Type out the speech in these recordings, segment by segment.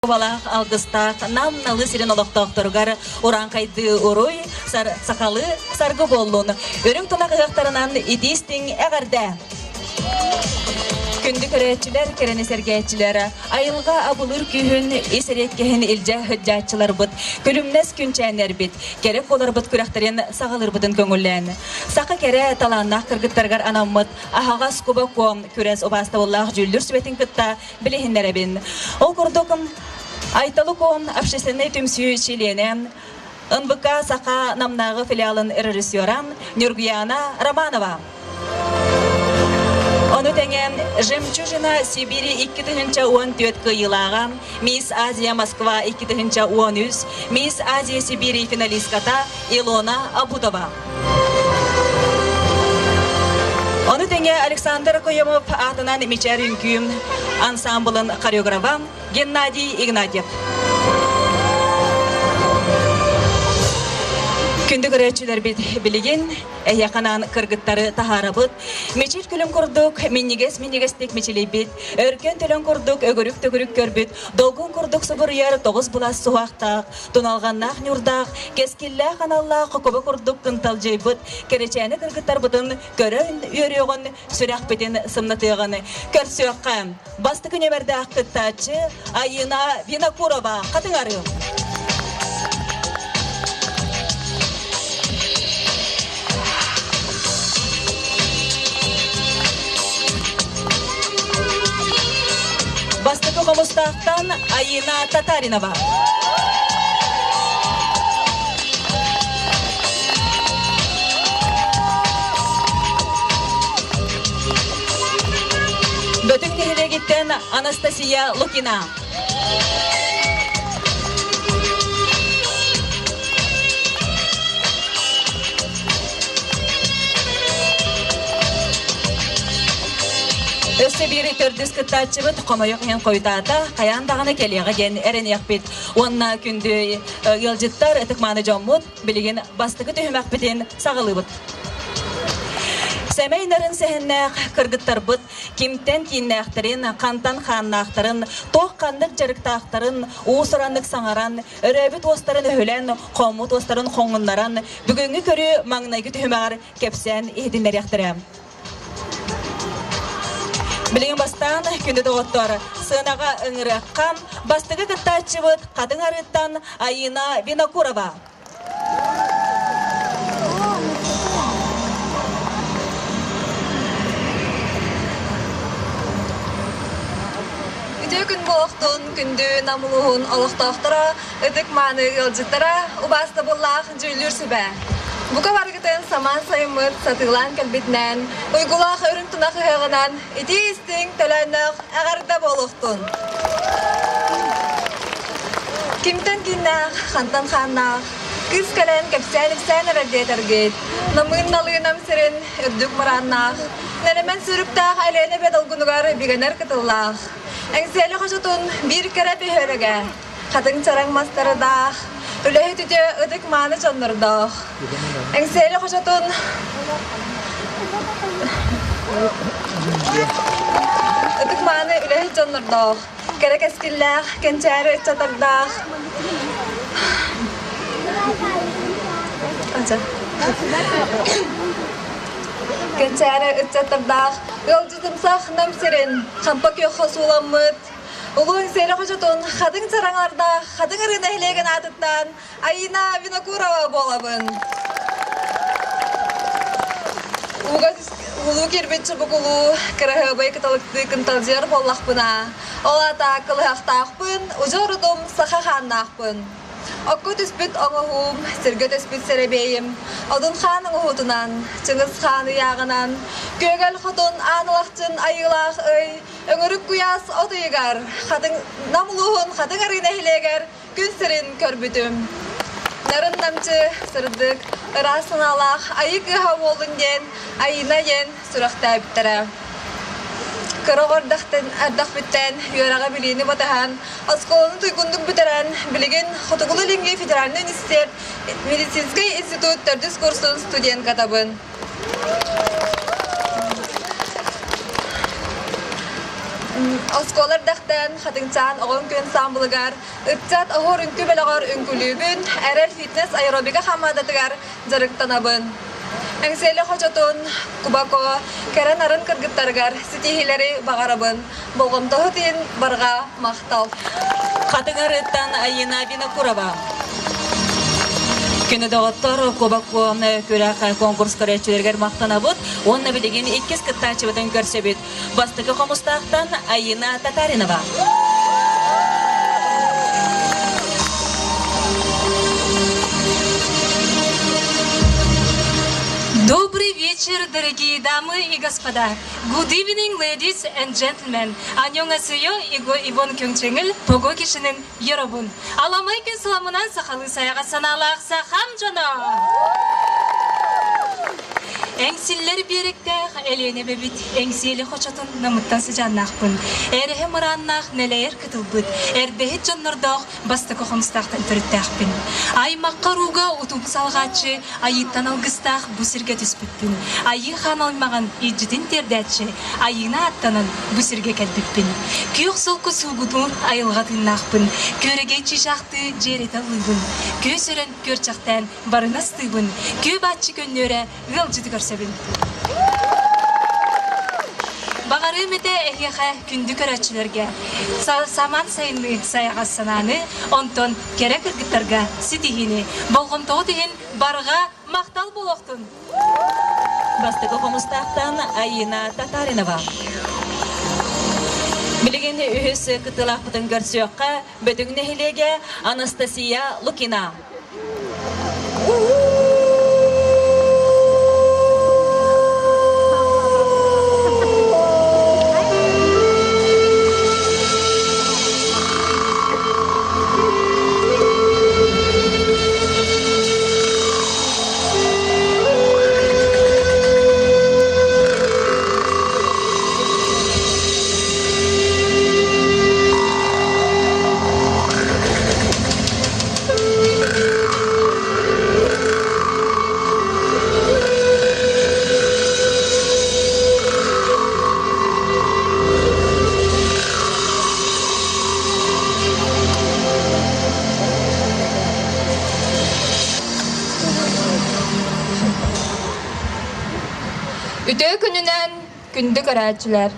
Балаах алгыстаах Нам Налы сирин олохтоохторугар урааҥхайдыы уруй, сахалыы саргы буоллун. Үрүҥ тунах ыһыахтарынан итии-истиҥ эҕэрдэ! Күндү көрөөччүлэр, кэрэни сэргээччилэр, айылҕа абылыыр күүһүн ис эриэккэһин илдьэ сылдьааччыларбыт, күлүмнэс күнчээннэрбит, кэрэ куоларбыт күрэхтэрин саҕалыырбытын көҥүллээн, саха кэрэ талааннаах кыргыттарыгар анаммыт аһаҕас куба куом күрэс убаастабыллаах дьүүллүүр сүбэтин кытта билиһиннэрэбин. Ол курдук, Айталы Куон общественнай түмсүү чилиэнэ, НВК Саха Намнааҕы филиалын режиссера Нюргуяна Романова. Ону тэҥэ «Жемчужина Сибири 2014 кыайыылааҕа, Мисс Азия Москва 2013, Мисс Азия Сибири финалистката Илона Абутова. Ону тэҥэ Александр Окоемов аатынан Мичээр үҥкүү ансаамбылын хореографа Геннадий Игнатьев. Күндү көрөөччүлэрбит билигин эһиэхэ анаан кыргыттары таһаарабыт. Мичил күлүм курдук минньигэс минньигэстик мичилийбит, өркөн төлөн курдук өгүрүк төгүрүк көрбүт, долгун курдук субуруйар тоҕус былаас суһаахтаах, Туналҕаннаах ньуурдаах, кэскиллээх аналлаах куба курдук кынталдьыйбыт кэрэчээни кыргыттарбытын көрөн үөрүөҕүн, сүрэхпитин сымнатыаҕын көрсүөххэ. Бастакы нүөмэрдээх кыттааччы Айыына Винокурова Хатыҥ Арыы. Бастакы хомустаахтан Айыына Татаринова. Бөтүҥ нэһилиэгиттэн Анастасия Лукина. Өссө биир төрдүс кыттааччыбыт хомойуох иһин хойутаата, хайаан даҕаны кэлиэҕэ диэн эрэниэхпит. Уонна күндү ыалдьыттар, ытык-мааны дьоммут, билигин бастакы түһүмэхпитин саҕалыыбыт. Сэмэй нарын сэһэннээх кыргыттарбыт кимтэн кииннээхтэрин, хантан хааннаахтарын, туох ханнык дьарыктаахтарын уус-ураннык саҥаран, өрөөбүт уостарын өһүлэн, хоммут уостарын хоҥуннаран, бүгүҥҥү көрүү маҥнайгы түһүмэҕэр кэпсээн иһитиннэриэхтэрэ. Билигин бастаан күндү доҕоттор, сыанаҕа ыҥырыахха бастакы кыттааччыбыт Хатыҥ Арыыттан Айыына Винокурова. Үтүө күн буолуохтун, күндү Нам улууһун олохтоохторо, ытык-мааны ыалдьыттара, убаастабыллаах дьүүллүүр сүбэ. Бука барыгытын самаан сайыммыт сатыылаан кэлбитинэн, уйгулаах үрүҥ тунах ыһыаҕынан итии-истиҥ төлөөннөөх эҕэрдэ буолуохтун! Кимтэн кииннээх, хантан хааннаах, кыыс кэлэн кэпсээн-ипсээн эрэр диэтэргит, намыын налыынам сирин үрдүк мырааннаах, нэлэмэн сүүрүктээх Элиэнэ эбэ долгунугар бигэнэр кытыллаах, Эҥсиэли хочотун биир кэрэ бөһүөлэгэ, хатыҥ чараҥ мастардаах, үлэһит үтүө ытык-мааны дьоннордоох. Эҥсиэли хочотун ытык-мааны үлэһит дьоннордоох, кэрэ кэскиллээх, кэнчээри ыччаттардаах. Кэнчээри ыччаттардаах, ыалдьытымсах Нам сирин хампа күөххэ сууламмыт Улуу Эҥсиэли хочотун хатыҥ чараҥардаах Хатыҥ Арыы нэһилиэгин аатыттан Айина Винокурова буолабын. Ууга улуу киирбит чубукулуу кыраһыабай кыталыктыы кынталдьыйар буоллахпына, ол аата кылыһахтаахпын, удьуор утум саха хааннаахпын. Окко түспүт оҥоһуум, сиргэ түспүт сэрэбиэйим, Одун хаан оҥоһуутунан, Чыҥыс хаан ыйааҕынан, Күөгэл хотун Аан Алахчын айыылаах ый, Өҥүрүк куйаас от ыйыгар Хатыҥ Нам улууһун Хатыҥ Арыы нэһилиэгэр күн сирин көрбүтүм. Нарын намчы, сырдык, ыраас санаалаах айыы кыыһа буоллун диэн Айыына диэн сүрэхтээбиттэрэ. Кыра оҕо эрдэхпиттэн үөрэҕи-билиини батыһан, оскуоланы туйгуннук бүтэрэн, билигин Хотугулуу-Илиҥҥи федеральнай университет медицинскэй институт төрдүс курсун студенткатабын. Оскуола эрдэхтэн Хатыҥчаан оҕо үҥкүү ансаамбылыгар, ыччат оһуор үҥкүү бөлөҕөр үҥкүүлүүбүн, Эрэл фитнес аэробика хамаандатыгар дьарыктанабын. Эҥсиэли хочотун Кубако кэрэ нарын кыргыттарыгар ситиһиилэри баҕарабын. Болҕомтоһут иһин барҕа махтал. Хатыҥ арыттан Айына Винокурова. Күнү доҕоттор Кубако күрэх конкурс көрөөччүлэригэр махтанабыт уонна билигин иккис кыттааччыбытын көрсөбүт. Бастакы хомустаахтан Айына Татаринова. Добрый вечер, дорогие дамы и господа. Good evening, ladies and gentlemen. 안녕하세요, 이번 경쟁을 보고 계시는 여러분. Аламай күн сыламынан сахалыы сайаҕа санаалаах сахам дьоно! Эҥсиллэр биэрэктээх Элиэнэ эбэбит Эҥсиэли хочотун намыттан сыдьааннаахпын. Эрэһэ мырааннаах нэлэйэр кытылбыт, эрдэһит дьоннордоох бастакы хомустаахтан төрүттээхпин. Аймахха урууга утум салҕааччы, айыыттан алгыстаах бу сиргэ түспүппүн. Айыы хаан аймаҕын илдьитин тиэрдээччи, айыына ааттанан бу сиргэ кэлбиппин. Күөх солко суугутуур айылҕа тыыннаахпын, күөрэгэй чыычаахтыы дьиэрэтэ ыллыыбын. Күөс өрөн күөрчэхтээн барына астыыбын, күө бааччы көннүөрэ ыалдьыты көрсөбүн. Баҕарыым этэ эһиэхэ күндү көрөөччүлэргэ самаан сайынныы сайаҕас санааны, онтон кэрэ кыргыттарга ситиһиини, болҕомтоҕут иһин барҕа махтал буолуохтун! Бастакы хомустаахтан Айина Татаринова. Билигин үһүс кыттыылаахпытын көрсүөххэ Бөтүҥ нэһилиэгэ Анастасия Лукина. Үтүө күнүнэн күндү көрөөччүлэр!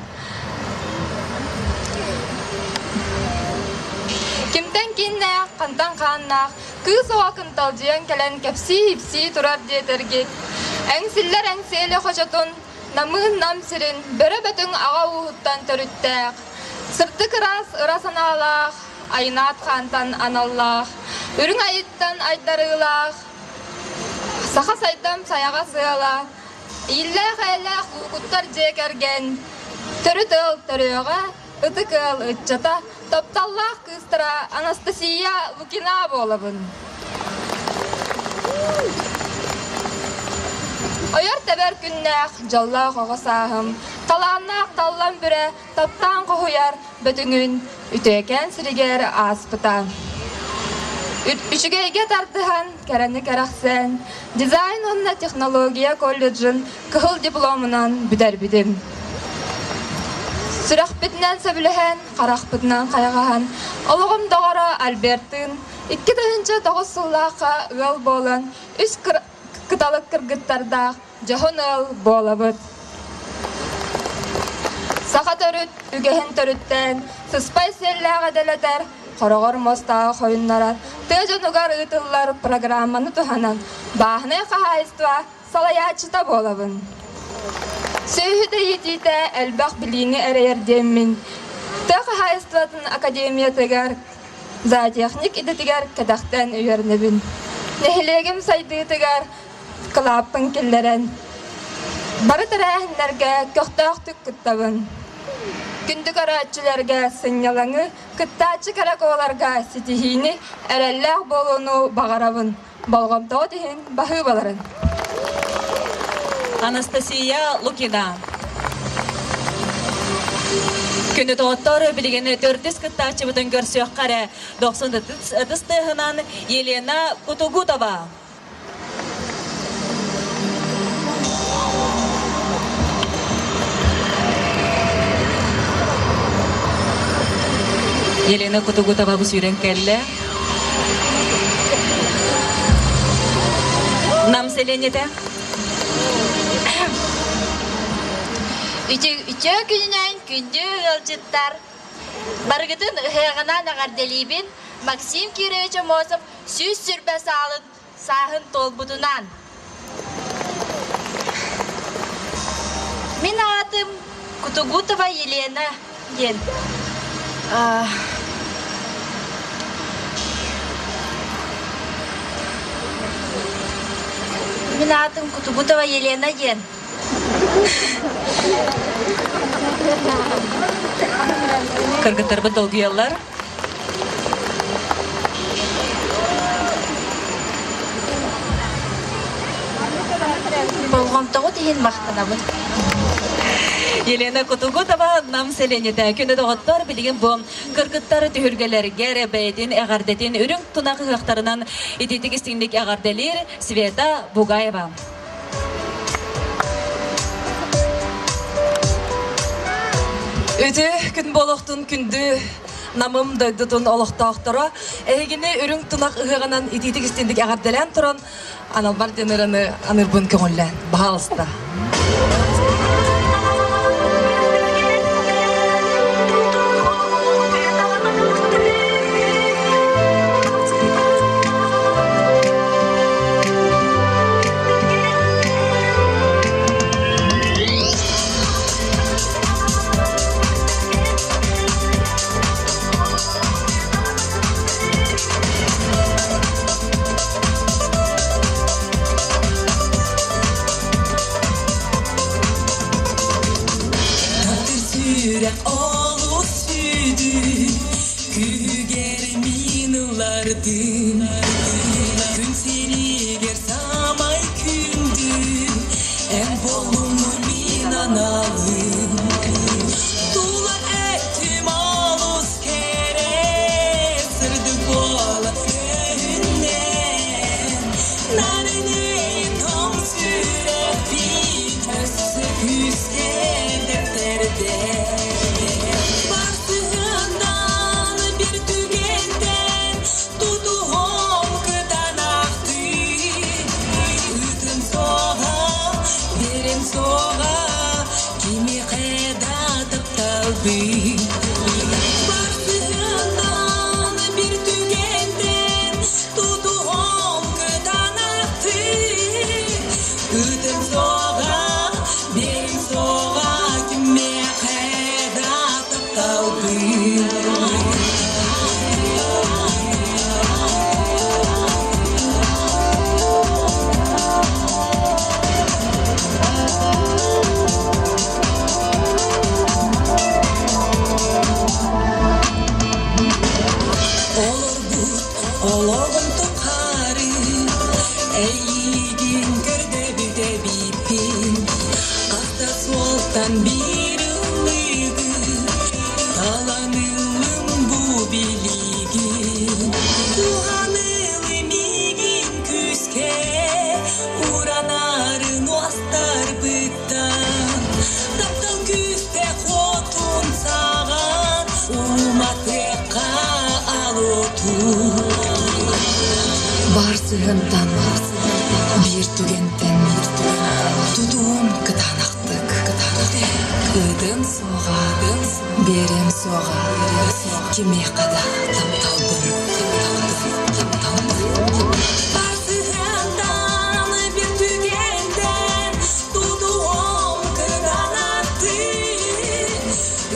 Кимтэн кииннээх, хантан хааннаах, кыыс оҕо кынталдьыйан кэлэн кэпсии-ипсии турар диэтэргит, эҥсиллэр эҥсиэли хочотун, намыын нам сирин бөрө бөтүҥ аҕа ууһуттан төрүттээх, сырдык ыраас ыра санаалаах, айынаат хаантан аналлаах, үрүҥ айыттан айдарыылаах, саха сайдам сайаҕас ыала, Иллээх-эйэлээх Луукуттар дьиэ кэргэн, төрүт ыал төрүөҕэ, ытык ыал ыччата, тапталлаах кыыстара Анастасия Лукина буолабын. Ойор-тэбэр күннээх, дьоллоох оҕо сааһым, талааннаах таллан бүрэ, таптаан хоһуйар Бөтүҥүн үтүөкээн сиригэр ааспыта. Үчүгэйгэ тардыһан, кэрэни кэрэхсээн, дизайн уонна технология колледжын кыһыл дипломунан бүтэрбитим. Сүрэхпитинэн сөбүлэһэн, харахпытынан хайҕаһан, олоҕум доҕоро Альбертыын 2009 сыллаахха ыал буолан, үс кыталык кыргыттардаах дьоһун ыал буолабыт. Саха төрүт үгэһин төрүттээн, сыспай сиэллээх эдэлэтэр, хороҕор муостааҕы хойуннарар, тыа дьонугар ыытыллар программаны туһанан, бааһынай хаһаайыстыба салайааччыта буолабын. Сүөһү иитиитэ элбэх билиини эрэйэр диэммин, тыа хаһаайыстыбатын академиятыгар зоотехник идэтигэр кэтэхтэн үөрэнэбин. Нэһилиэгим сайдыытыгар кылааппын киллэрэн, бары тэрээһиннэргэ көхтөөхтүк кыттабын. Күндү көрөөччүлэргэ сынньалаҥы, кыттааччы кэрэ куоларга ситиһиини, эрэллээх буолууну баҕарабын. Болҕомтоҕут иһин баһыыбаларын. Анастасия Лукина. Күнү тоҕоттор билигин төрдүс кыттааччыбытын көрсүөххэ эрэ дохсун ытыс тыаһынан Елена Кутугутова. Елена Кутугутова бу сүүрэн кэллэ. Нам сэлиэнньэтэ. Үтүө күнүнэн күндү ыалдьыттар! Барыгытын ыһыаҕынан эҕэрдэлиибин Максим Кирович Аммосов 120 саалын сааһын туолбутунан. Мин аатым Кутугутова Елена диэн. Мин аатым Кутугутова Елена диэн. Кыргыттарбыт долгуйаллар. Болҕомтоҕут иһин махтанабын. Елена Кутугутова Нам сэлиэнньэтэ күнү доҕоттор билигин бу кыргыттар түһүлгэлэригэр бэйэтин эҕэрдэтин үрүҥ тунах ыһыахтарынан итиитик истиҥник эҕэрдэлиир Света Бугаева. Үтүө күн буолуохтун күндү Намым дойдутун олохтоохторо эһигини үрүҥ тунах ыһыаҕынан итиитик истиҥник эҕэрдэлээн туран аналбар диэн ыраны анырбын көҥүллээн баһаалыста. Таптыр сүрэх олус сүдү Күһүгэр мин ыллардым Күн сиригэр саамай күндү Эн буоллуҥ мин аналым Тула өттүм олус кэрэ Сырдык буола көһүннэ Нарыныы тоҥ сүрэхпин Өссө күүскэ дэптэрдэ Барсыһынан bir түгэнтэн Тутуһом кытаанахтыы Ытым суоҕа, бэрим суоҕа Кимиэхэ да тапталбын Барсыһынан bir түгэнтэн Тутуһом кытаанахтыы Ытым суоҕа, бэрим суоҕа Кимиэхэ да тапталбын Олорбут олоҕум тухары Эйигин көрдөбүт эбиппин Хас да суолтан биир ыллыгын Талан ыллым бу билигин Туһанылы миигин күүскэ Уранарын уостарбыттан Таптал күүстээх уотун саҕан Уматыахха алотун Бар сыһыантан, биир түгэнтэн тутуум кытаанахтык ыытыам суоҕа, биэриэм суоҕа, кимиэхэ да тапталбын. Барсыһыантан bir түгэнтэн Тутуом кытаанахтык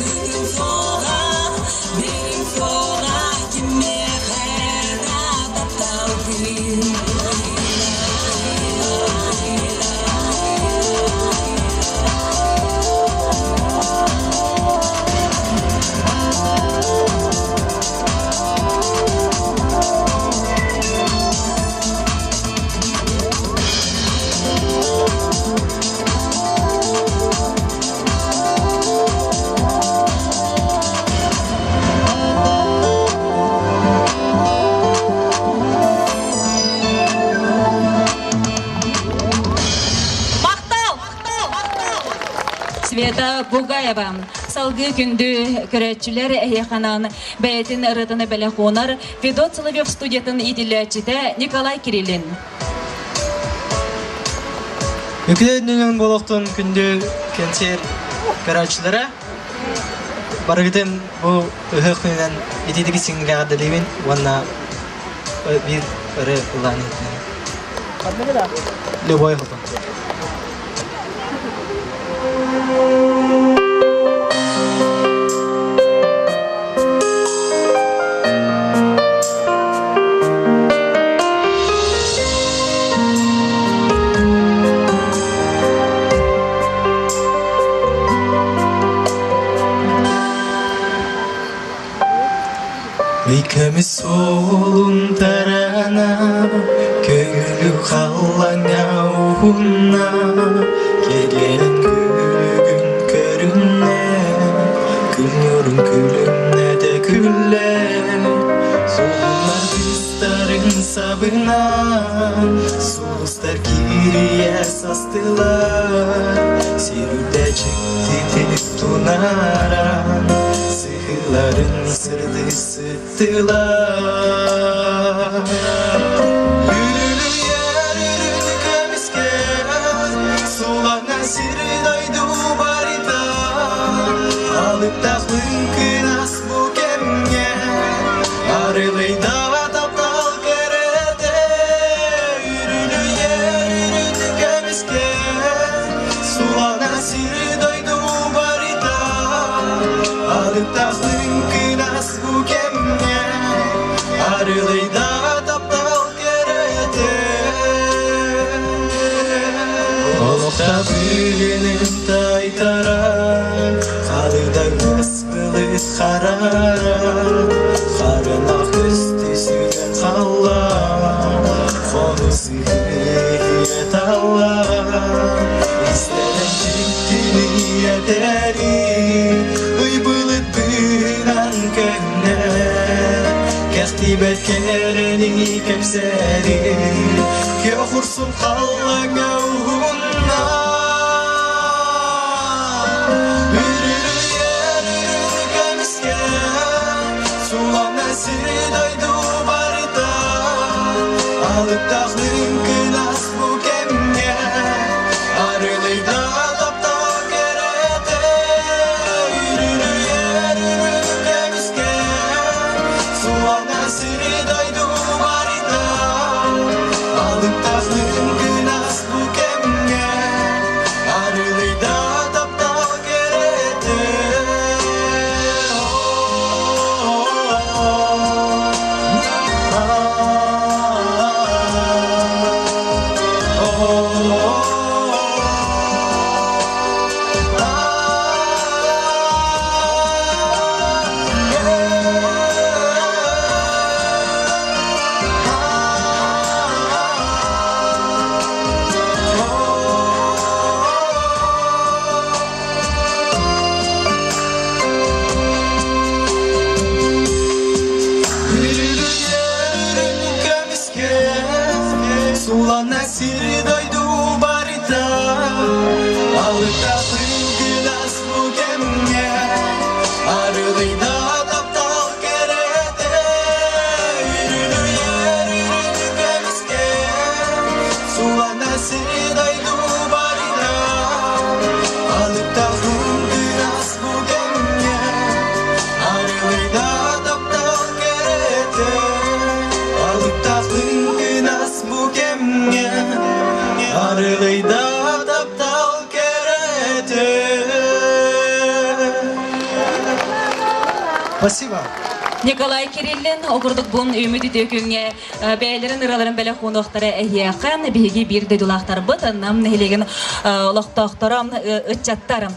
Ыытым суоҕа, биэрим суоҕа Кимиэхэ да тапталбын. Махтал! Света Бугаева. Салгыы күндү көрөөччүлэр эһиэхэ анаан бэйэтин ырыатына бэлэх уунар Федот Соловьев студиятын иитиллээччитэ Николай Кириллин. Үкүлэ нүнүн болохтун күндү кэнсиэр көрөөччүлэрэ барыгытын бу ыһыах күнүнэн итиитики сиҥҥэҕэрдэлиибин уонна биир ырыа ыллаан иһитинэбин. Любой хотон. Көмүс суолун тарана, көҥүлү халлаҥҥа уһунна, кэргэнин күлүгүн көрүннэ, күн ньуурун күлүмнэтэ күллэ, суоллар быстарын сабынан, сулустар киирийэ састылар, сир үрдэ дьиктитик тунааран, сыһыыларын сырдыы сыттылар. Үрүлүйэр үрүн көмүскэ, сулана сири дойду барыта, алыптаах лыҥкынас бу кэмҥэ, арылыйда таптал кэрэтэ. Үрүлүйэр үрүн көмүскэ, сулана сири дойду барыта, алыптаах лыҥкынас бу кэмҥэ, арылыйда таптал кэрэтэ. Олохто бүлүнүн тайтаран, халыда былыт харара, харынах көстү сүрэн халлаан, хону сыһыйа таллаан, истэрэн дьиктини этэри, ый былыт быынан көннө, кэхтибэт кэрэни кэпсэри, күөх урсун халлаҥҥа уһунна. Үрүлүйэр көмүскэ, сулана сири дойду барыта, алыптаах лыҥкынас бу кэмҥэ, арылыйда таптал кэрэтэ. Үрүлүйэр көмүскэ, сулана сири дойду барыта, алыптаах лыҥкынас бу кэмҥэ, арылыйда таптал кэрэтэ. Сулана сири дойду барыта, алыптатын гынас бу кэмҥэ, арылыйда таптал кэрэтэ, үрүлүйэр үрүҥ көмүскэ, сулана сири дойду барыта, алыптатын гынас бу кэмҥэ, арылыйда таптал кэрэтэ, алыптатын гынас бу кэмҥэ, арылыйда таптал кэрэтэ. Спасибо. Николай Кириллин окурдук бун үмүт үтүө күҥҥэ бэйэлэрин ыраларын бэлэх уунуохтара эһиэхэ биһиги биир дойдулаахтарбыт Нам нэһилиэгин олохтоохторо ыччаттар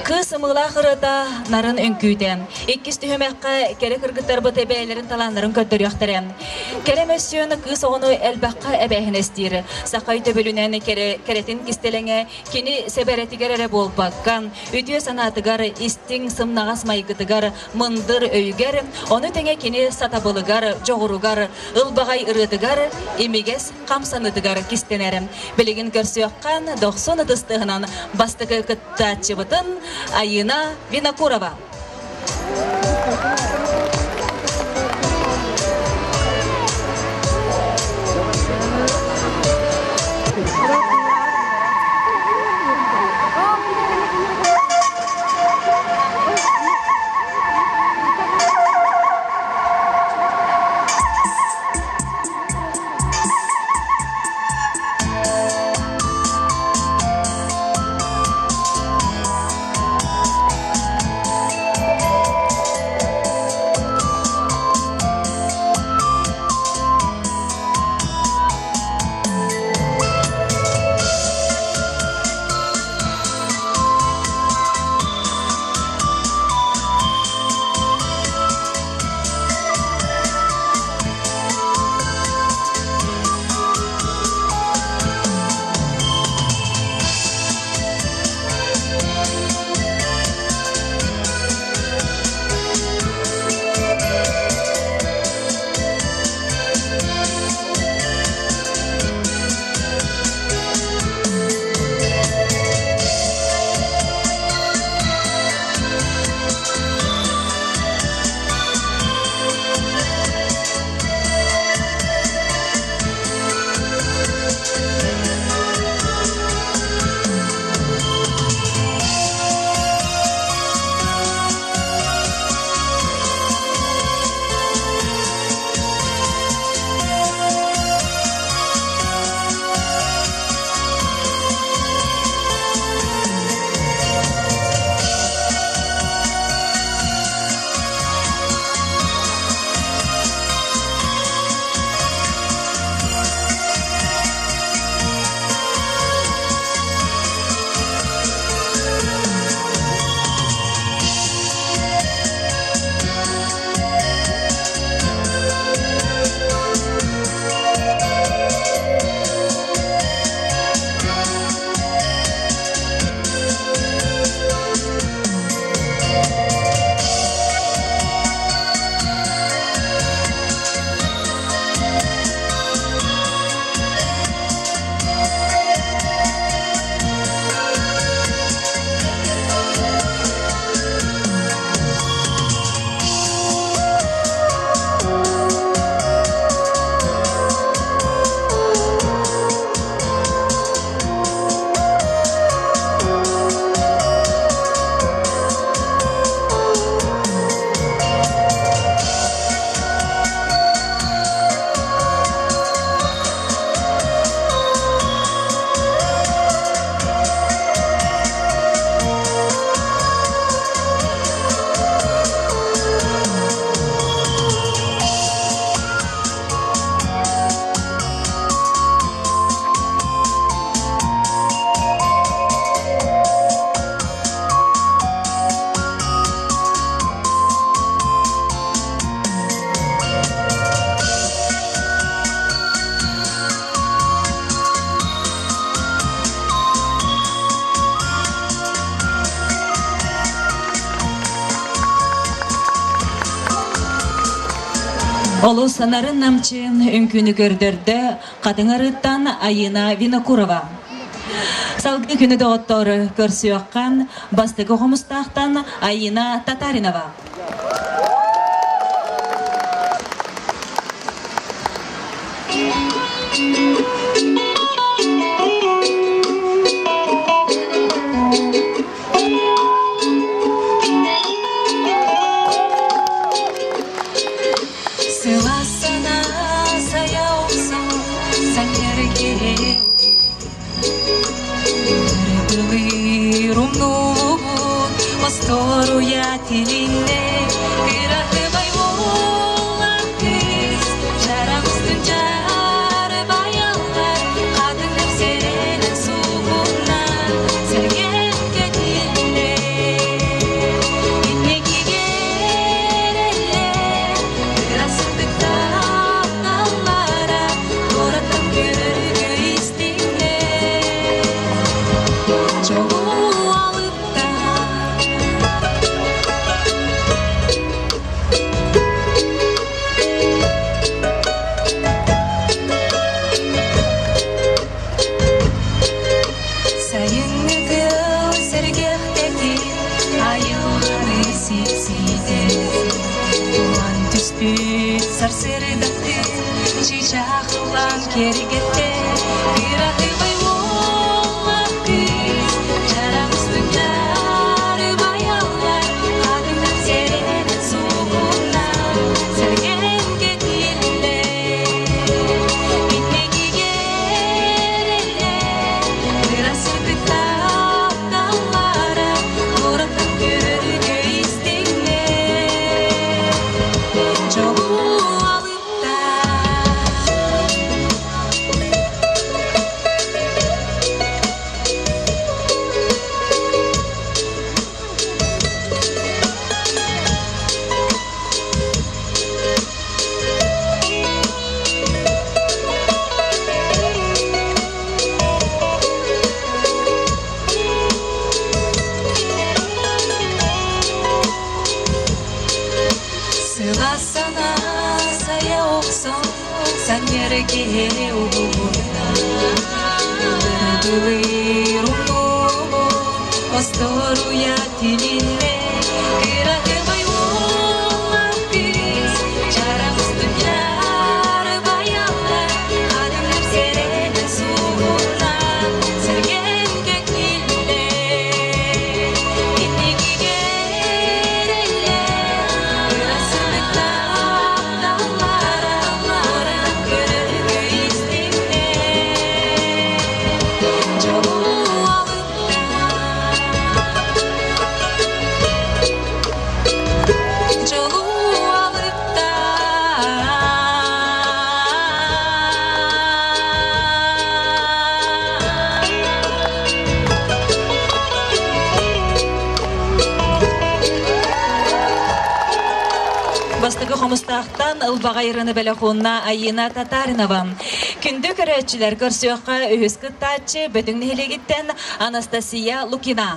Кыыс ымыылаах ырыата нарын үҥкүүтэ. Иккис түһүмэххэ кэрэ кыргыттарбыт бэйэлэрин талааннарын көрдөрүөхтэрэ. Кэрэ мөссүөн кыыс оҕону элбэххэ эбээһинэстиир. Саха өйдөбүлүнэн кэрэ, кэрэтин кистэлэҥэ кини сэбэрэтигэр эрэ буолбакка, үтүө санаатыгар, истиҥ, сымнаҕас майгытыгар, мындыр өйүгэр, ону тэҥэ кини сатабылыгар, дьоҕуругар, ылбаҕай ырыатыгар, имигэс хамсаныытыгар кистэнэр. Билигин көрсүөххэ, дохсун ытыс тыаһынан бастакы кыттааччыбытын. Айыына Винокурова. Олус нарын намчын үҥкүүнү көрдөрдө Хатыҥ Арыыттан Айыына Винокурова. Салгыы күнү доҕоттору көрсүөххэ бастакы хомустаахтан Айыына Татаринова. Сылассана сайа охсон саҥаргиһэ Ырытылыыр умнубут остуоруйа тилиннэ Кыратыбай уолан кыыс Чараҥстын чаарыбайаллар Хатыҥыр сэрэнэн сугунан Сэргээн кэтиллэ Инникигэ эрэллэр Кыра сырдыктаах таллара Куораттан көрөргө истиҥнэ Чолуу алыптаах. Чыычаах ыллаан киэргэттэ, кыраһыабай уоллаах кыыс, чараҥ байаллар, хатыҥнар сэрэнэн суугунан, сэргэн кэтиллэр. Иннигэр эллэр, кыра сырдык тапталлара, куораттан көрөргө истиҥнэр. Дьолу алыптаах. Сылаас санаа сайа охсон, санньыар киһи уһугунна. Ыргылыыр умнуубут, остуоруйа тилиннэ. Кыраһыабай уоллаах кыыс, чараҥ байаллар, хатыҥнар сэрэнэн суугунан, сэргэн кэккиллэр. Инникигэ эрэллэр, ырасынык тапталлара, куорат көрөргө истиҥнэр. Дьолу алыптаах, дьолу алыптаах. Бастакы Хомустаахтан ылбаҕай ырыаны бэлэхуунна Айыына Татаринова. Күндү көрөөччүлэр, көрсүөххэ үһүс кыттааччы Бөтүҥ нэһилиэгиттэн Анастасия Лукина.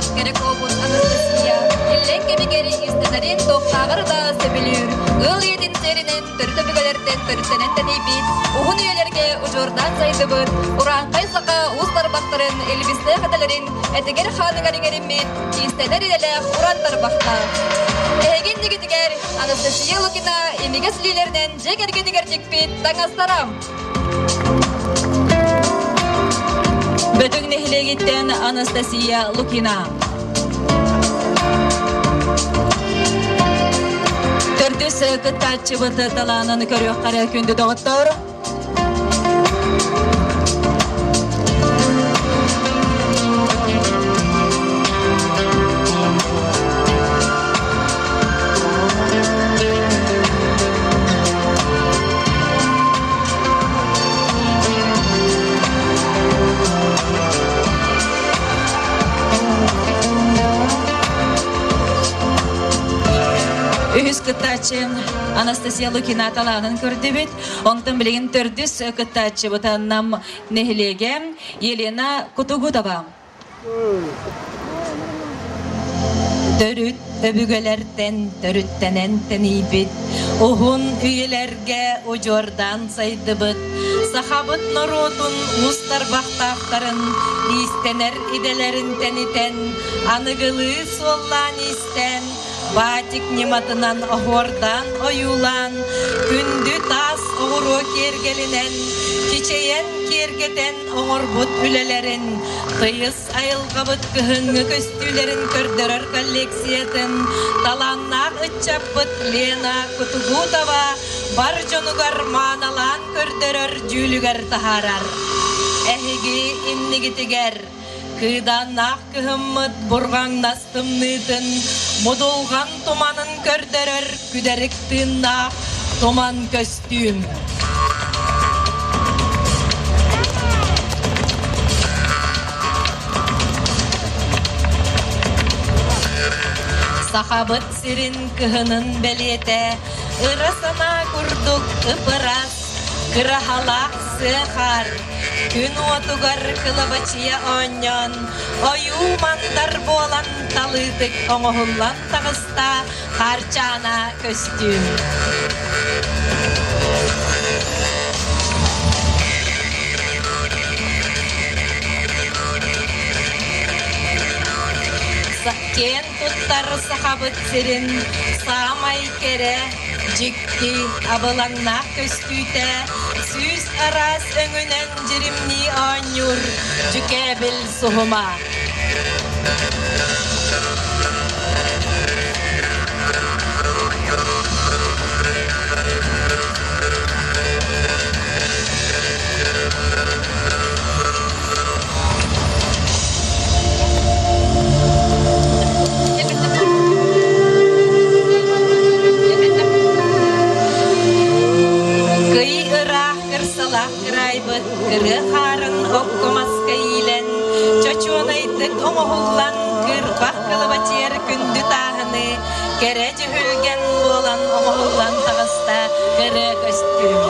аймахпыт кэрэ куобут Анастасия иллэҥ кэмигэр иистэнэрин туохтааҕар да сөбүлүүр. Ыал ийэтин сиэринэн төрүт өбүгэлэртэн төрүттэнэн тэнийбит, уһун үйэлэргэ удьуордаан сайдыбыт, урааҥхай саха уус тарбахтарын илбистээх этэлэрин этигэр-хааныгар иҥэриммит иистэнэр идэлээх уран тарбахтаах. Эһиги иннигитигэр Анастасия Лукина имигэс илиилэринэн дьиэ кэргэнигэр тикпит таҥастара. Бөтүҥ нэһилиэгиттэн Анастасия Лукина. Төрдүс кыттааччыбыт талаанын көрүөххэ күндү доҕоттор. Үһүс кыттааччы Анастасия Лукина талаанын көрдүбүт. Онтон билигин төрдүс кыттааччыбыт Нам нэһилиэгэ Елена Кутугутова. Төрүт өбүгэлэртэн төрүттэнэн тэнийбит, уһун үйэлэргэ удьуордаан сайдыбыт, сахабыт норуотун уус тарбахтаахтарын иистэнэр идэлэрин тэнитэн, аныгылыы суоллаан иистээн, баатик ньыматынан оһуордаан ойуулаан, күндү таас оҕуруо киэргэлинэн, кичэйэн киэргэтэн оҥорбут үлэлэрин, тыйыс айылҕабыт кыһыҥҥы көстүүлэрин көрдөрөр коллекциятын талааннаах ыччаппыт Лена Кутугутова бар дьонугар мааналаан көрдөрөр дьүүлүгэр таһаарар. Эһиги иннигитигэр кыыдааннаах кыһыммыт бурҕаҥнас тымныытын, мудулҕан туманын көрдөрөр күдэрик тыыннаах туман көстүүм. Сахабыт сирин кыһынын бэлиэтэ ыра санаа курдук ып-ыраас, кыраһалаах сыа хаар, күн уотугар кылабачыйа оонньоон, ойуу мандар буолан талыытык оҥоһуллан таҕыста Хаарчаана көстүүм. Киэн туттар Сахабыт сирин саамай кэрэ, дьикти, абылаҥнаах көстүүтэ 100 араас өҥүнэн дьиримнии оонньуур дьүкээбил суһума. Кый ыраах кырсалаах кыраайбыт кырыа хаарын окко маска иилэн, чочуонайдык оҥоһуллан кыырпах кылабачыйар күндү тааһыны кэрэ дьүһүлгэн буолан оҥоһуллан таҕыста кырыа көстүүм.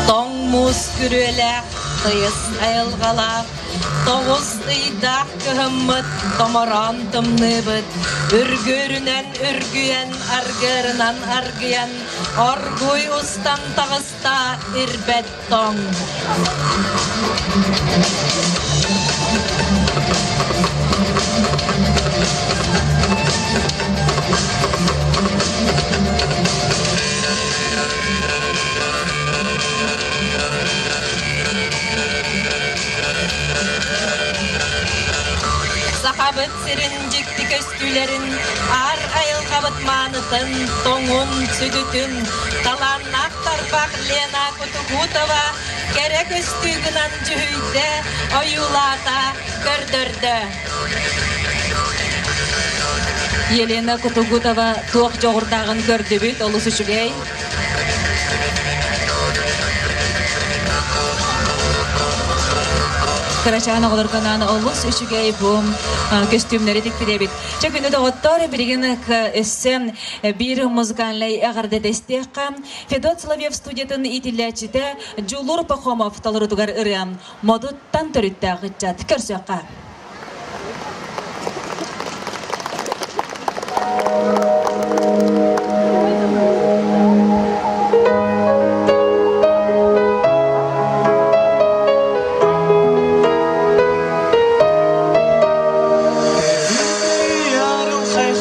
Тоҥ муус күрүөлээх, тыйыс айылҕалаах, 9 ыйдаах кыһыммыт, томороон тымныыбыт, үргүөрүнэн үргүйэн, аргыарынан аргыйан, оргууй устан таҕыста ирбэт тоҥ. Сахабыт сирин дьикти көстүүлэрин, аар айылҕабыт маанытын, тоҥун, сүдүтүн, талааннаах тарбах Лена Кутугутова кэрэ көстүү гынан дьүһүйдэ, ойуулаата, көрдөрдө. Елена Кутугутова туох дьоҕурдааҕын көрдүбүт, олус үчүгэй. Кырачаан оҕолорго анаан олус үчүгэй бу көстүүмнэри тиктирэбит. Чэ күнү доҕоттор, билигин өссө биир музыкальнай эҕэрдэ тэстиэххэ. Федот Соловьев студиятын иитиллээччитэ Дьулур Пахомов толорутугар ырыа Модуттан төрүттээх ыччат көрсүөххэ.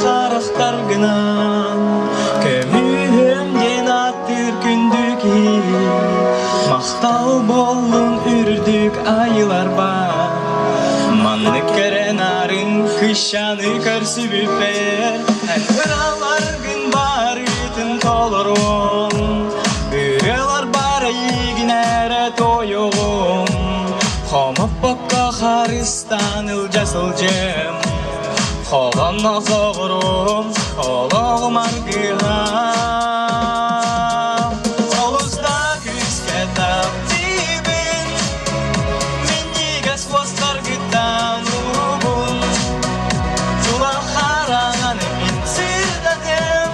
Харахтаргынан көмүһүм диэн ааттыыр күндү киһи Махтал буоллун үрдүк айыларбар Маннык кэрэ нарын кыщаны көрсүбүппэр Эн ыраларгын барытын толоруом Ырыалар бар эйигин эрэ тойоҕум Хомоппокко харыстаан илдьэ сылдьыам Холонно соҕуруум олоҕум аргыһа Олус да күүскэ таптыыбын Минньигэс уостаргыттан уубун Тула хараҥаны мин сырдатым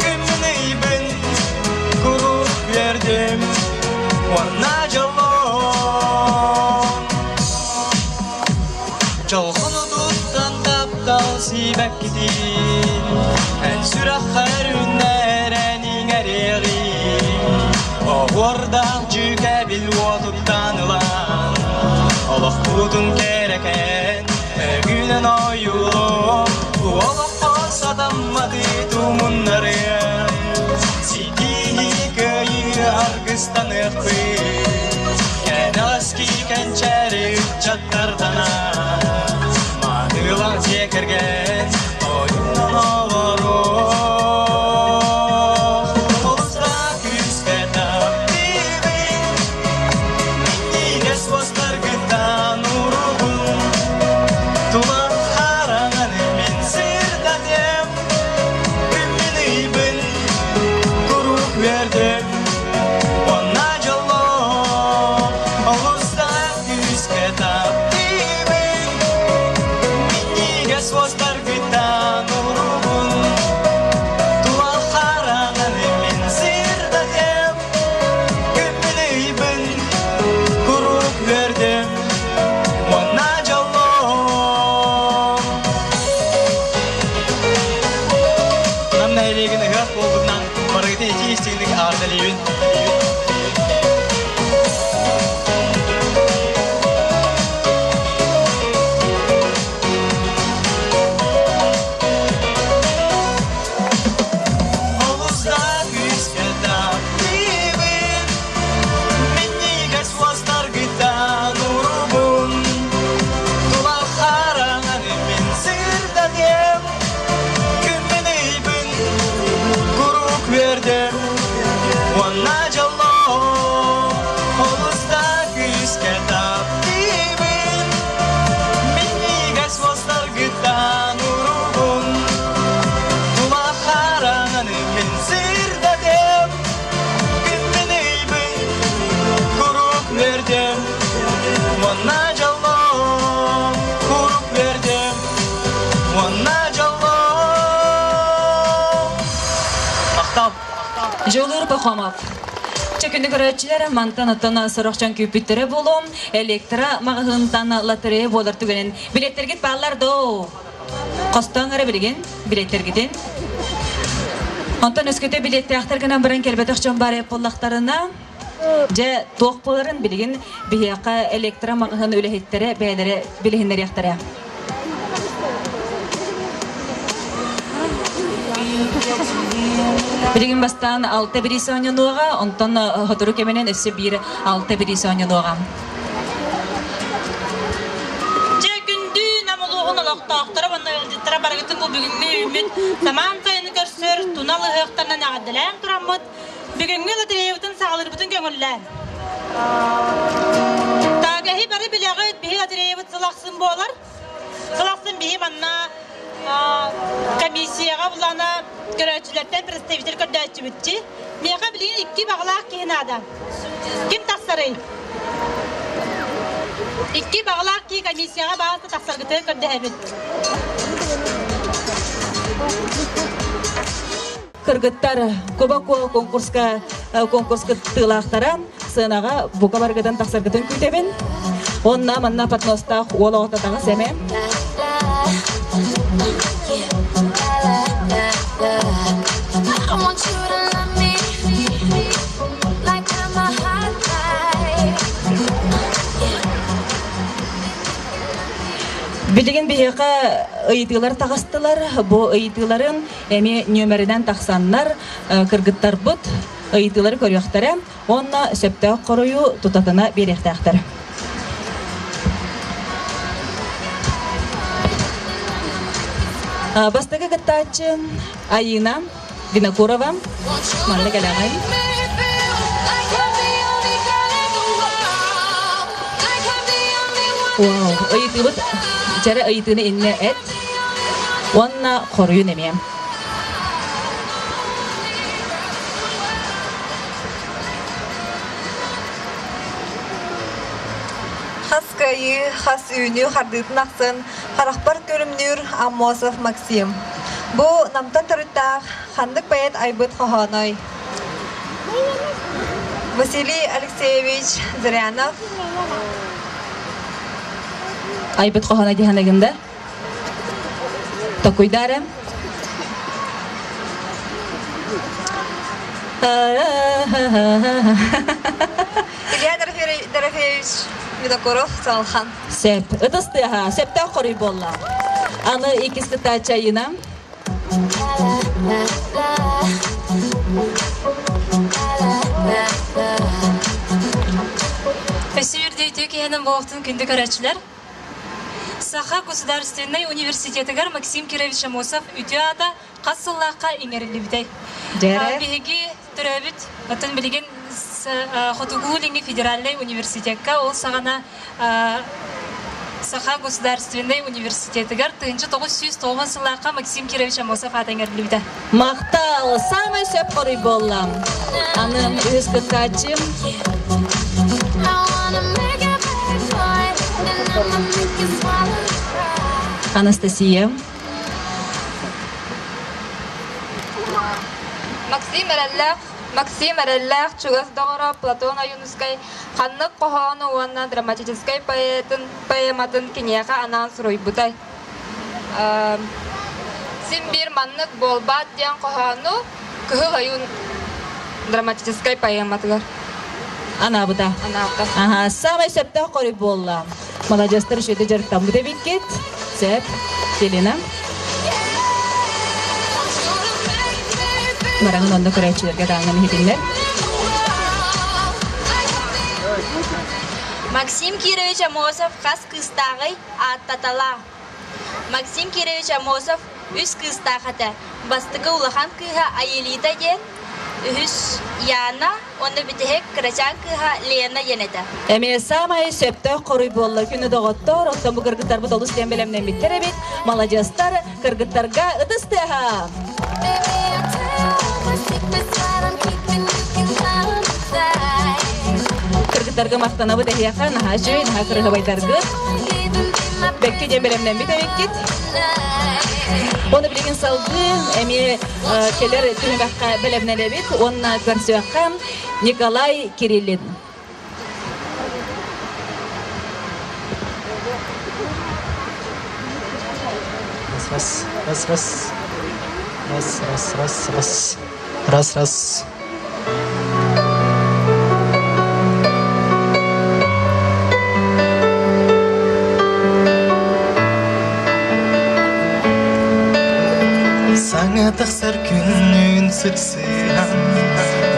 Күммүн ыйбын куруук үөрдүм Уонна дьоллоом Дьолгуну туттан таптал сибэккитин Эн сүрэххэр үннэрэн иҥэриэҕиҥ Оһуордаах дьүкэбил уотуттан ылан Олохпутун кэрэкэн өгүнэн ойуулуом Олоххо сатамматы тумуннарыам Ситиһии кыайыы аргыстаныахпыт Кэнэҕэски кэнчээри ыччаттарданан Маанылаах дьиэ кэргэн ойуунан олоруох Олус да күүскэ таптыыбын Минньигэс уостаргыттан уругун Тула хараҥаны мин сырдатыам Күммүн ыйбын куруук үөрдүм Уонна дьоллоох олус да күүскэ таптыыбын Минньигэс уостаргыттан уругун Тула хараҥаны мин сырдатыам Күммүн ыйбын куруук үөрдүм Уонна дьоллоох Нам нэһилиэгин ыһыах буолбутунан барыгытын итии истиҥник аҕардалиибин. Олус да күүскэ таптыыбын, минньигэс уостаргыттан урубун, тула хараҥаны мин сырдатыам, күммүн ыйбын куруук үөрдүм, уонна дьоллоох олус да күүскэ таптыыбын, минньигэс уостаргыттан урубун, тула хараҥаны мин сырдатыам, күммүн ыйбын куруук үөрдүм, уонна дьоллоох куруук үөрдүм, уонна дьоллоох. Махтал. Дьулуур Пахомов. Чэ күндү көрөөччүлэр, мантан оттон сорох дьон күүппүттэрэ буолуом. Электро маҕаһыынтан лотерея буолар түгэнин билеттэргит бааллар доо? Хостоон эрэ билигин билеттэргитин. Онтон өскөтө билиэттээхтэр гынан баран кэлбэтэх дьон баар буоллахтарына, дьэ туох буоларын билигин биһиэхэ электро маҕаһыын үлэһиттэрэ бэйэлэрэ билиһиннэриэхтэрэ. Билигин бастаан алта бириис оонньонуоҕа, онтон сотору кэминэн өссө биир алта бириис оонньонуоҕа. Дьэ, күндү Нам улууһун олохтоохторо уонна ыалдьыттара барыгытын бу бүгүҥҥү үүммүт самаан сайыны көрсөр тунал ыһыахтарынан эҕэрдэлээн тураммыт, бүгүҥҥү лотереябытын саҕалыырбытын көҥүллээн. Таагаһи бары билэҕит, биһи лотереябыт сыл ахсын буолар. Сыл ахсын биһи манна Комиссияҕа булана көрөөччүлэртэн представитель көрдөөччүбүтчи. Миэхэ билигин икки баҕалаах киһи наада. Ким тахсарый? Икки баҕалаах киһи комиссияҕа баҕаста тахсаргытыгар көрдөһөбүт. Кыргыттар Куба Куо конкурска конкурс кыттыылаахтара сыанаҕа бука баргытын тахсаргытын күүтэбин. Онна манна подностаах уол оҕото таҕыс эмэ. Билигин биһиэхэ ыйытыылар таҕыстылар. Бу ыйытыыларын эмиэ нүөмэринэн тахсаннар кыргыттарбыт ыйытыылары көрүөхтэрэ уонна сөптөөх хоруйу тутатына биэриэхтээхтэр. Бастакы кыттааччы Айыына Винокурова. Манна кэлэҕин. Вау, ыйытыыбыт дьэрэ ыйытыыны иннэ эт уонна хоруйун эмиэ. Хас кыайыы, хас үүнүү хардыытын ахсын харахпар көрүмнүүр Аммосов Максим. Бу Намтан төрүттээх ханнык поэт айбыт хоһооной? Василий Алексеевич Зырянов. Айбыт хоһооно диһанагын да? Токуйдаарым. Илья Дорофеевич Винокуров, Салхан. Сөп. Ытыс тыаһа. Сөптөөх хоруй буолла. Аны иккис кыттааччы Айына. Өссө үрдүйтүү киһинэн буолуохтун күндү көрөөччүлэр. Саха государственнай университетыгар Максим Кирович Амосов үтүө аата хас сыллаахха иҥэриллибитэй? Биһиги төрөөбүт, оттон билигин Хотугу-Илиҥҥи федеральнай университекка ол саҕана Саха государственнай университетыгар 1990 сыллаахха Максим Кирович Амосов аата иҥэриллибитэ. Махтал! Саамай сөп хоруй буолла. Аны үһүс кыттааччым Анастасия. Максим эрэллээх Максим эрэллээх чугас доҕоро Платон Ойуунускай ханнык хоһоону уонна драматическай поэтын поэматын киниэхэ анаан суруйбутай? Син биир маннык буолбаат диэн хоһоону Кыһыл ойуун драматическай поэматыгар анаабыта. Анаабыта. Аха, саамай сөптөөх хоруй буолла. Маладьыастар үчүгэйдик дьарыктаммыт эбиккит. Сөп. Селена. Бараҥын онно көрөөччүлэргэ даҕаны иһитиннэр. Максим Кирович Амосов хас кыыстааҕый ааттаталаа. Максим Кирович Амосов үс кыыстаах этэ. Бастакы улахан кыыһа Аэлита диэн, үһүс Яна уонна бүтэһик кырачаан кыыһа Лена диэн этэ. Эмиэ саамай сөптөөх хоруй буолла күнү доҕоттоор, оттон бу кыргыттарбыт олус диэн бэлэмнэммиттэр эбит. Маладьыастар, кыргыттарга ытыс тыаһа! Кыргыттарга махтанабыт эһиэхэ, наһаа үчүгэй, наһаа кырыһабайдаргыт. Бэккэ диэн бэлэмнэммит эбиккит. Оны билигин салгыы эмиэ кэлэр түһүмэххэ бэлэмнэнэбит уонна көрсүөххэ Николай Кириллин. Раз, раз, раз, раз, раз, раз, раз, раз, раз. Саҥа тахсар күннүүн сырсыһан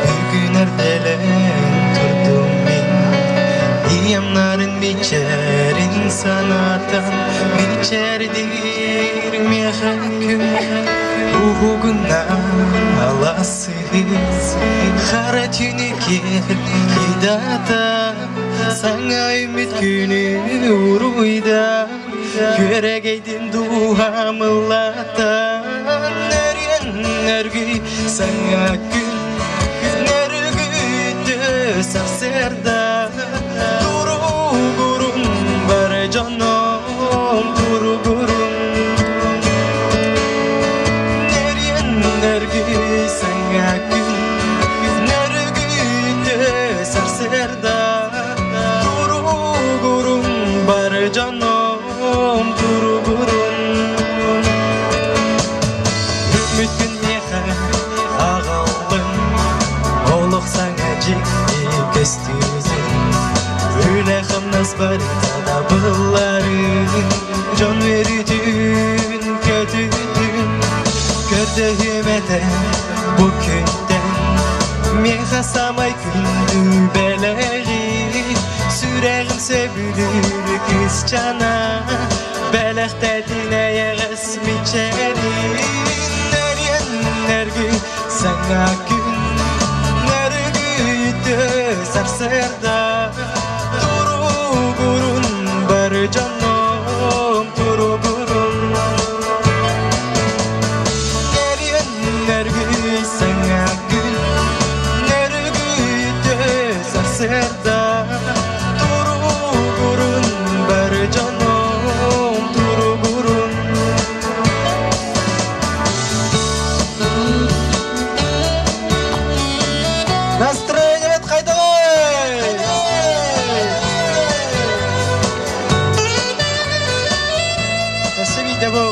Бүгүн эрдэлээн турдум мин Ийэм нарын мичээрин санаатан Мичээрдиир миэхэ күн Уһугунна аласыһыс Хара түүнү киэр кыйдата Саҥа үмүт күнү уруйда. Күөрэгэйдин дууһам ыллатан Өрүөн өргүй саҥа күн Нөргүтү сарсыарда Туругурун бар дьоном туругурун Нөрүөн өргүй саҥа күн Нөргүтү сарсыарда Туругурун бар дьоном туругурун Үмүт күн миэхэ аҕаллын Олох саҥа дьикти көстүүтүн Үлэ-хамнас барыта табылларын Дьон үөрүүтүн көтүүтүн Көрдөһүөм этэ бу күнтэн Миэхэ саамай күндү бэлэҕи Сүрэҕим сөбүлүүр кыысчаана Бэлэхтээтин эйэҕэс мичээрин Өрүөн эргий саҥа күн Нөргүйдү сарсыарда Туругурун бары дьонум туругурун Нөрүөн нөргүй саҥа күн Нөргүйдү сарсыарда Туругурун бары дьонум туругурун Настроение хайдавай! Өссө бу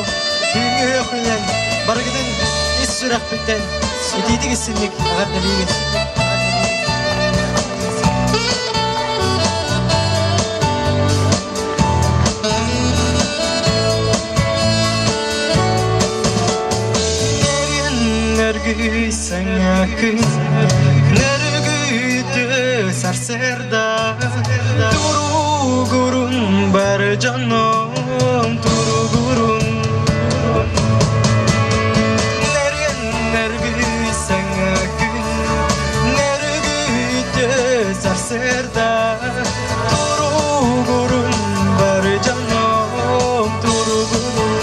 бүгүҥҥү үөхүнэн барыгытын ис сүрэхпиттэн итиитик истинник эҕэрдэлиибин. Нөргүй саҥа күн Нөргүйдү сарсыарда Туругурун бар дьоном туругурун Нөргүй саҥа күн Нөргүйдү сарсыарда Туругурун бар дьоном туругурун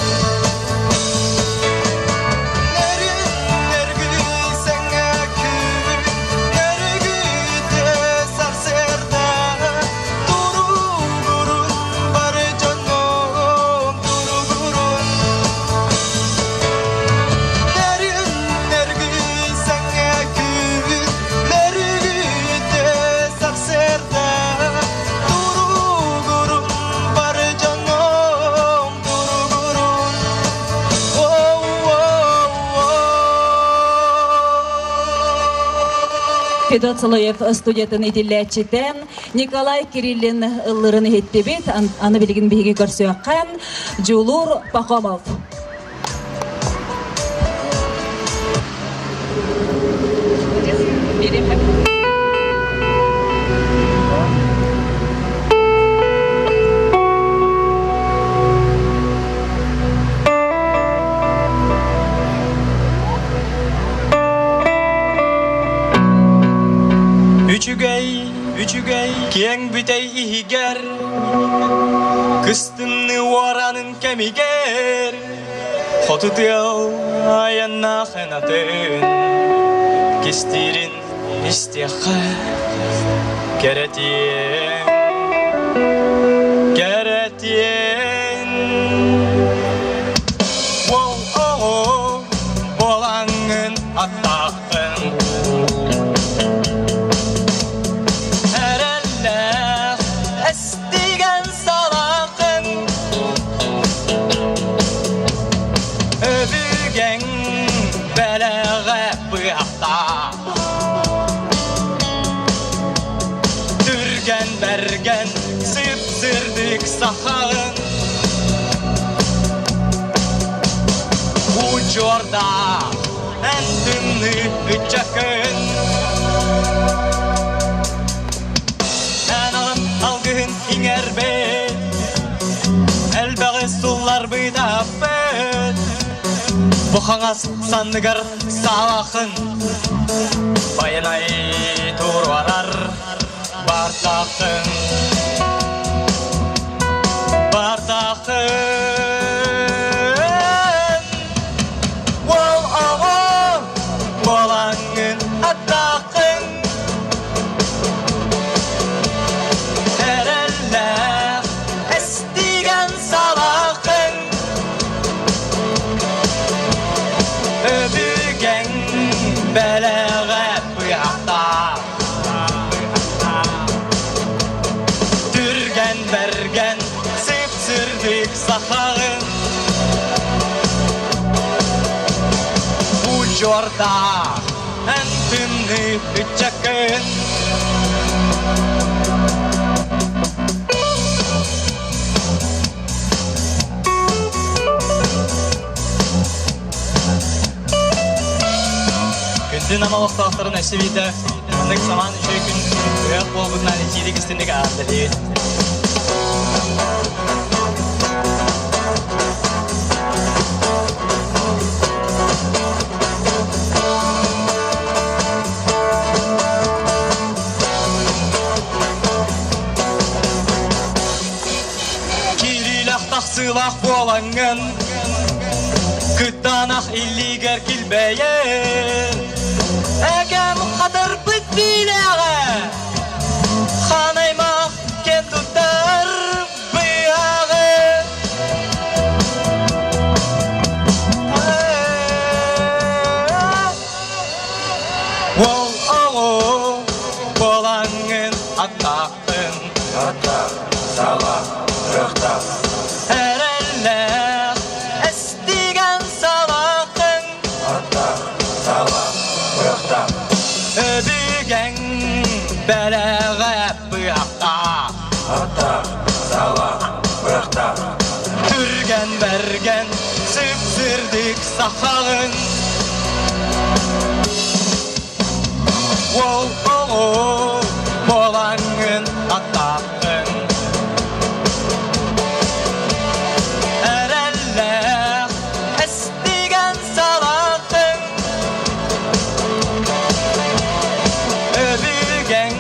Федот Солоев студиятын итиллээччитэн Николай Кириллин ыллырын иһиттибит. Аны билигин биһиги көрсүөххэн Дьулуур Пахомов. Үчүгэй, үчүгэй, киэҥ бүтэй иһигэр, кыстынны уоранын кэмигэр, хоту тыал айаннаах ынатын, кистиирин истиэххэ кэрэтиэн, кэрэтиэн. Воу, буолаҥҥын аттааххын, эрэллээх эстигэн салааххын, өбүгэҥ бэлэҕэ быһахтаах, түргэн бэргэн сып-сырдык сахаҕын Учуордаах эн тымныы ыччаккын Эн аҕын алгыһын иҥэрбит Элбэҕи сулларбыт аппыт Бу хаҥас санныгар саалаахын Байанай туруорар бардахын Бардахын. сахаҕын. Удьуордаах эн тымныы ыччаккын. Күндү Нам олохтоохторун өссө биирдэ маннык самаан үчүгэй күн ыһыах буолбутунан итиилик истинник аатталыыбыт. Киириилэх тахсыылаах буолаҥҥын Кытаанах илиигэр килбэйэр Эгэм хатарбыт биилээҕэ Ханаймах кэн туттар быһаҕы Ол оҕо буолаҥҥын аттааххын Аттаах, саалаах, кыахтаах Эрэллээх, эстигэн салааххын Аттаах, саалаах, кыахтаах Өбүгэҥ бэлэҕэ быахтаах Аттаах, саалаах, кыахтаах Түргэн бэргэн, сып-сырдык сахаҕын Уол оҕо буолаҥҥын аттааххын Эрэллээх эстигэн салааххын Өбүгэҥ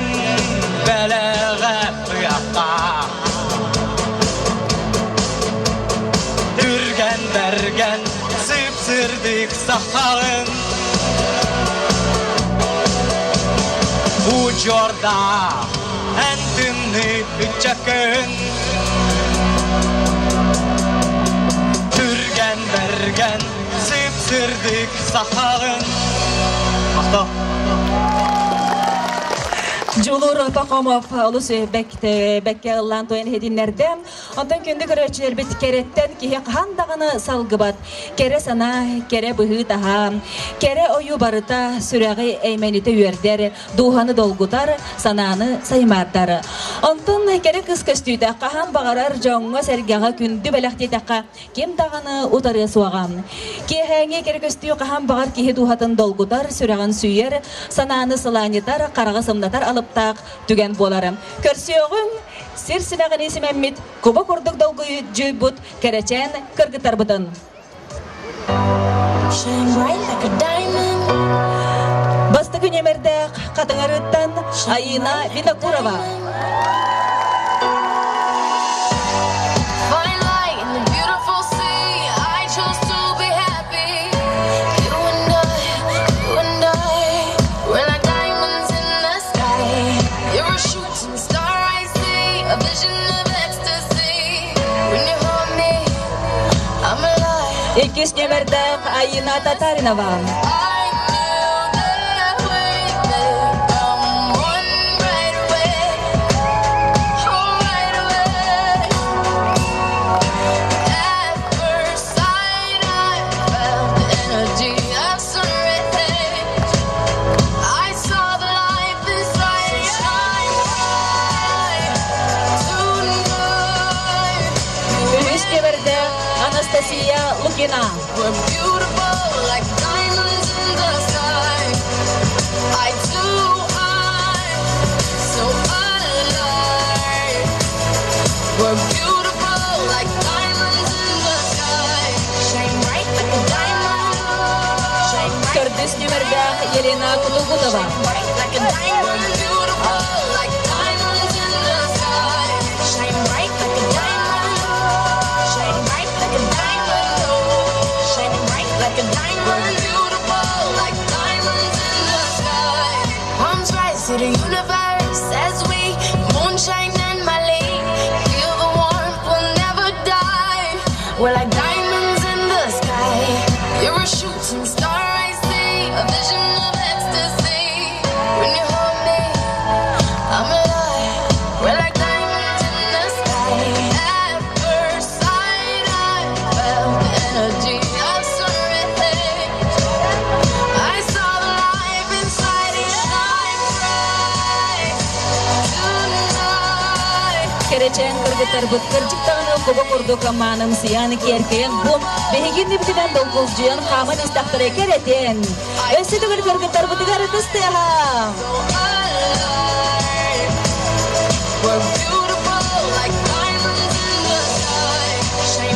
бэлэҕэ быахтаах Түргэн бэргэн сып-сырдык сахаҕын Удьуордаах эн тымныы ыччаккын Түргэн бэргэн сып-сырдык сахаҕын Махтал. Дьулуур Пахомов олус бэккэ ыллаан туойан иһитиннэрдэ. Онтон күндү көрөөччүлэрбит кэрэттэн киһи хаһан даҕаны салгыбат. Кэрэ санаа, кэрэ быһыы-таһаа, кэрэ ойуу барыта сүрэҕи эймэнитэ үөрдэр, дууһаны долгутар, санааны саймаардар. Онтон кэрэ кыыс көстүүтэ хаһан баҕарар дьоҥҥо-сэргэҕэ күндү бэлэх диэтэххэ, ким даҕаны утарыа суоҕа. Киэһээҥи кэрэ көстүү хаһан баҕар киһи дууһатын долгутар, сүрэҕин сүүйэр, санааны сылаанньытар, хараҕы сымнатар алыптаах түгэн буолар. Көрсүөҕүҥ, сир симэҕинии симэммит, куба курдук долгуйдьуйбут кэрэчээн кыргыттарбытын. Бастакы нүөмэрдээх Хатыҥарыттан Айыына Винокурова. Иккис нүөмэрдээх Айына Татаринова. Үһүс нүөмэрдээх Анастасия Лукина. Төрдүс нүөмэрдээх Елена Кутугутова. We're like diamonds in the sky. You're a shooting star, I see. A vision of ecstasy. When you hold me, I'm alive. We're like diamonds in the sky. At first sight, I Кэрэчээн кыргыттарбыт кырдьык даҕаны куба курдук маанымсыйан, киэркэйэн бу биһиги иннибитинэн долгулдьуйан хааман истэхтэрэ кэрэтин. Өссө төгүл кыргыттарбытыгар ытыс тыаһа!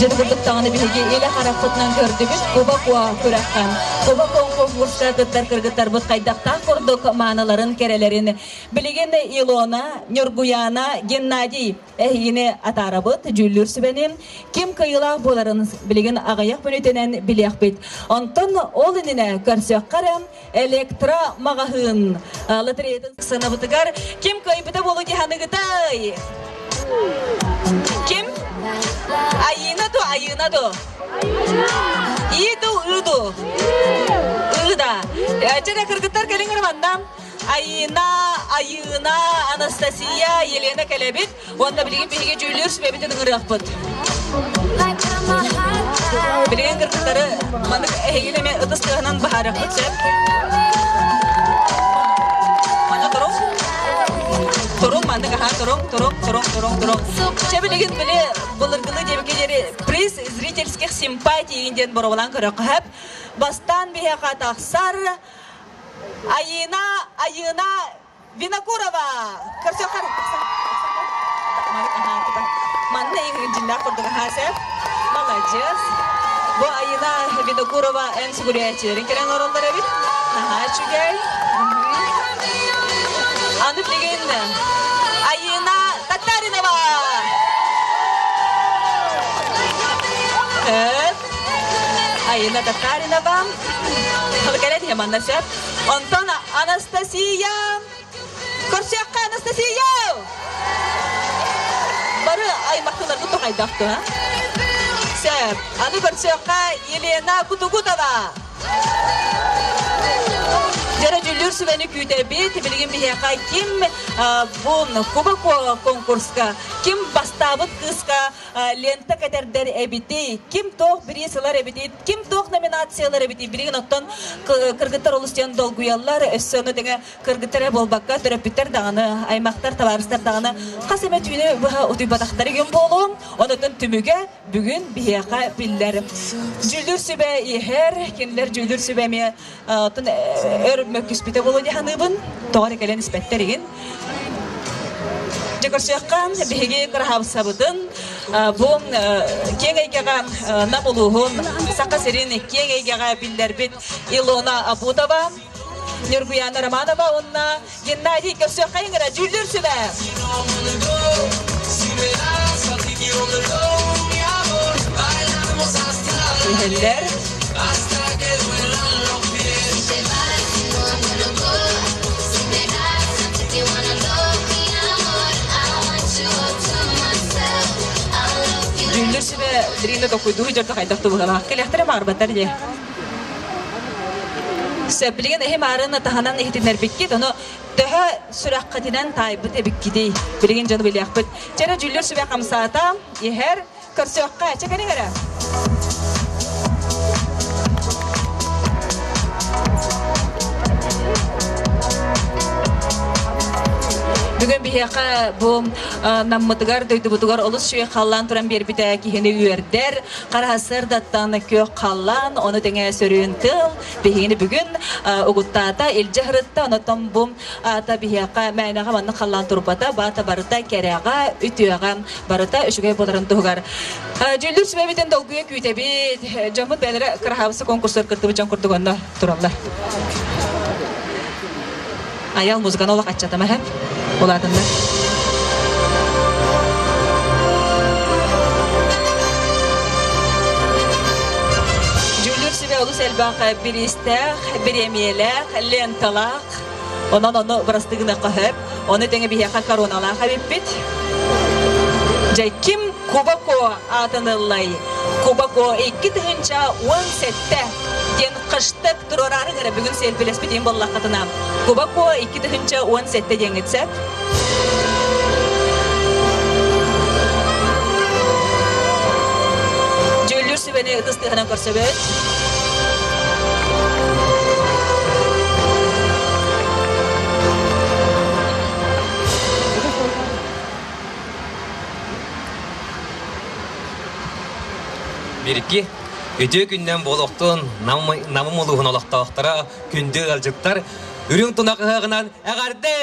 Дьэ курдук даҕаны биһиги илэ харахпытынан көрдүбүт Куба Куо күрэххэ. Куба конкурска кыттар кыргыттарбыт хайдахтаах курдук мааныларын, кэрэлэрин Билигин Илона, Ньургуйаана, Геннадий эһигини атаарабыт, дьүүллүүр сүбэни ким кыайыылаах буоларын билигин аҕыйах мүнүүтэнэн билиэхпит. Онтон ол иннинэ көрсүөххэ эрэ электро маҕаһыын лотереятын сыанабытыгар ким кыайбыта буолуо дии саныгытай? Ким? Айыына ду, Айыына ду? Иду, Ыду? Ыда. Чэ, кыргыттар кэлиҥ манна. Айыына, Айыына, Анастасия, Елена кэлэбит уонна билигин биһиги дьүүллүүр сүбэбитин ыҥырыахпыт. Билигин кыргыттары маннык эһигини эмиэ ытыс тыаһынан баһаарыахпыт сөп. Манна туруҥ. Туруҥ, маннык аһаа туруҥ, туруҥ, туруҥ, туруҥ, туруҥ. Чэ билигин били былыргылыы диэбиккэ диэри приз зрительских симпатий диэн боруобалаан көрүөххэ сөп. Бастаан биһиэхэ тахсар Айыына, Айыына Винокурова! Көрсүөххэр. Манна дьиннээх курдук аһаа сөп. Маладьыас. Бу Айыына Винокурова эн сүгүрүйээччилэрин кэлэн олороллор эбит. Наһаа үчүгэй. Аны билигин Айыына Татаринова! Сөп. Айыына Татаринова. Кэлэн иһэ манна сөп. Онтон Анастасия Көрсүөххэ Анастасия! Бары аймахтыларгыт тухайдахту, ha? Сөп. Аны көрсүөххэ Елена Кутугутова. Дьэрэ дьүллүүр сүбэни күүтэбит. Билигин биһиэхэ ким бу Куба конкурска, ким бастаабыт кыыска лента кэтэрдэр эбитий, ким туох бириис ылар эбитий, ким туох номинациялар эбитий, билигин оттон кыргыттар олус диэн долгуйаллар, өссө ону тэҥэ кыргыттар эрэ буолбакка, төрөппүттэр даҕаны, аймахтар, табаарыстар даҕаны хас эмэ түүнү быһа утуйбатахтар игин буолуо, онотон түмүгэ бүгүн биһиэхэ биллэр. Дьүүллүүр сүбэ иһэр, кинилэр дьүүллүүр сүбэ эмиэ оттон өр мөккүспүтэ буолуо дии саныыбын, тоҕо эрэ кэлэн испэттэр игин. Дьэ көрсүөххэ биһиги кыраһаабыссабытын бу киэҥ эйгэҕэ Нам улууһун Саха сирин киэҥ эйгэҕэ биллэрбит Илона Абутова, Ньургуяна Романова уонна Геннадий көрсүөххэ ыҥыра дьүүллүүр сүбэ. Иһэллэр. Дьүүллүүр сүбэ Дрина токуйдуу дьорто хайдах тубуһалаах кэлиэхтэрэ маарбаттар дии. Сөп, билигин эһи маарын таһынан иһитиннэрбиккит, ону төһө сүрэххитинэн таайбыт эбиккитий? Билигин дьону билиэхпит. Чэрэ дьүүллүүр сүбэ хамсаата, иһэр, Көрсүөххэ, чэ кэлиҥ эрэ. Бүгүн биһиэхэ бу наммытыгар, дойдубутугар олус үчүгэй халлаан туран биэрбитэ киһини үөрдэр. Хараһасырдаттан күөх халлаан, ону тэҥэ сөрүүн тыал биһигини бүгүн угуттаата, илдьэ сырытта. Онотон бу аата биһиэхэ мээнэҕэ маннык халлаан турбата, баата барыта кэрэҕэ, үтүөҕэ барыта үчүгэй буоларын туһугар. Дьүүллүүр сүбэбитин долгуйа күүтэбит. Дьоммут бэйэлэрэ кыраһаабысы конкурсугар кыттыбыт дьон курдук онно тураллар. Айал музыканы олох аччатама хэп. Улаатыннар. Дьүүллүүр сүбэ олус элбэх бириистээх, бириэмийэлээх, ленталаах. Онон ону бырастыы гыныахха сөп. Ону тэҥэ биһиэхэ короналаах эбиппит. Дьэ, ким Кубако аатын ыллай? Кубако 2017 диэн хэштег туруораары эрэ бүгүн селфилэспит буоллаххытына. Кубако 2017 диэҥҥит сөп. Дьүүллүүр сүбэни ытыс тыаһынан көрсөбүт. Бирки үтүө күннэн буолуохтун Намым улууһун олохтоохторо, күндү ыалдьыттар, үрүҥ тунах ыһыаҕынан эҕэрдэ!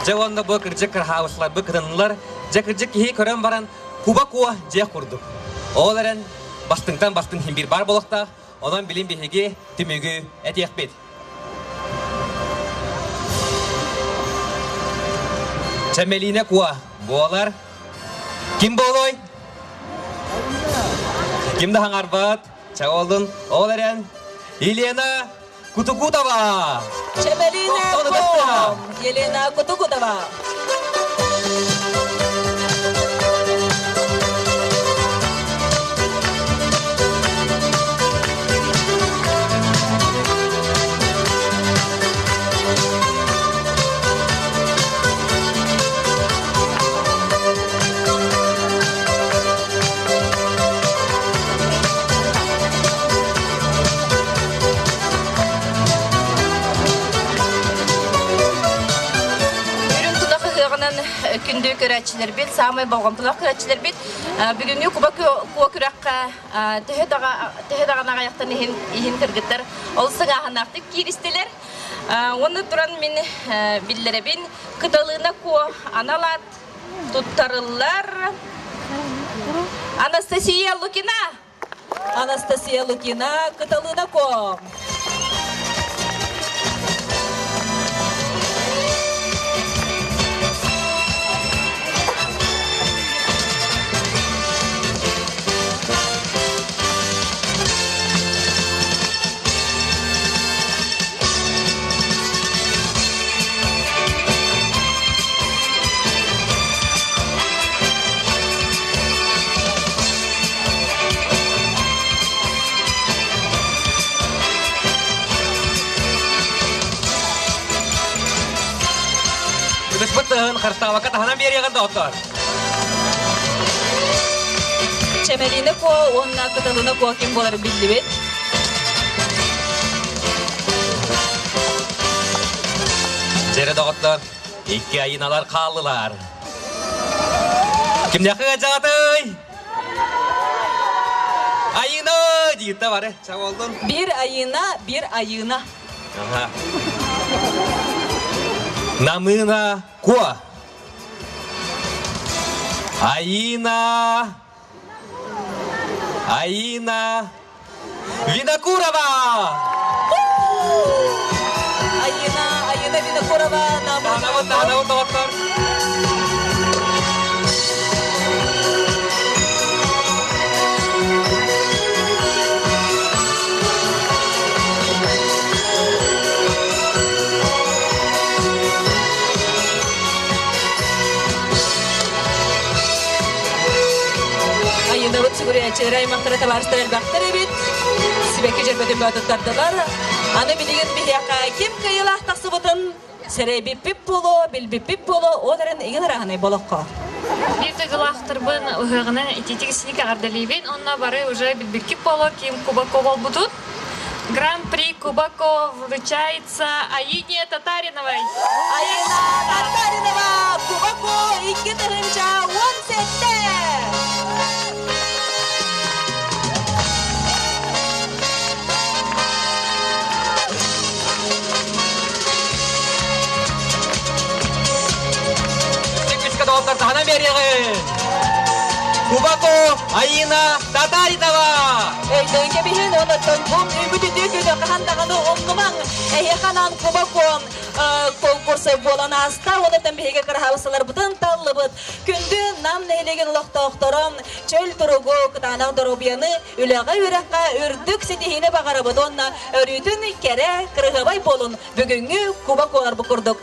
Дьэ уонна бу кырдьык кырһаабысларбыт кытыннылар, дьэ кырдьык киһи көрөн баран куба куо дьиэх курдук. Ол эрэн бастыҥтан бастыҥ иһин биир баар буолуохтаах, онон билин биһиги түмүгү этиэхпит. Чэмэлиинэ Куо буолар. Ким буолуой? Ким да хаҥарбат. Чэ олун. Ол эрэн Елена Кутукутова! Чэмэлиинэ Куо! Елена Кутукутова! Үрүҥ тунах ыһыаҕынан күндү көрөөччүлэрбит, саамай болҕомтолоох көрөөччүлэрбит бүгүҥҥү Куба Куо күрэххэ төһө даҕаны аҕыйахтан иһин иһин кыргыттар ол сыҥааһынаахтык кииристилэр. Уонна туран мин биллэрэбин, Кыталыына Куо анал аат туттарыллар. Анастасия Лукина! Анастасия Лукина, Кыталыына Куо! Үгүспүт тыһын харыстаабакка таһынан биэриэҕин доҕоттоор. Чэмэлиинэ Куо уонна Кыталына Куо ким буоларын биллибит. Дьэрэ доҕоттор, икки айыналар хааллылар. Кимнээхи ыалдьаҕытый? Айыына дииртэ бары. Ча болдун. Бир айыына, бир айыына. Ага. Намыына Куо. Аина Аина Винокурова! Аина, Аина Винокурова Таһанабыт, таһанабыт, доҕоттор! Айыынабыт сүгүрүйээччилэрэ аймахтара табаарыстар элбэхтэр эбит. Сибэкки дьөрбөтүн бөөтуттардылар. Аны билигин биһиэхэ ким кыайыылаах тахсыбытын сэрэйбиппит буолуо, билбиппит буолуо, ол эрэн игин арааһынай болоххо. Биир дойдулаахтарбын ыһыаҕынан итиитик синик эҕэрдэлиибин уонна бары уже билбиккит буолуо ким кубокко буолбутун. Гран-при Кубако вручается Аине Татариновой. Аина Татаринова, Кубако 2017! Үскэ доҕоттор таһынан биэриэҕин! Кубако Аина Татаринова! Өйдөөн кэбиһин, онуттан бу үүммүт үтүө күнү хаһан даҕаны умнумаҥ. Эһиэхэ анаан Кубакон конкурс буолан ааста. Онуттан биһиги кыраһаабысаларбытын таллыбыт. Күндү Нам нэһилиэгин олохтоохторо чөл туругу, кытаанах доруобуйаны, үлэҕэ-үөрэххэ үрдүк ситиһиини баҕарабыт уонна өрүүтүн кэрэ, кырыһыабай буолун бүгүҥҥү Куба куоларбыт курдук.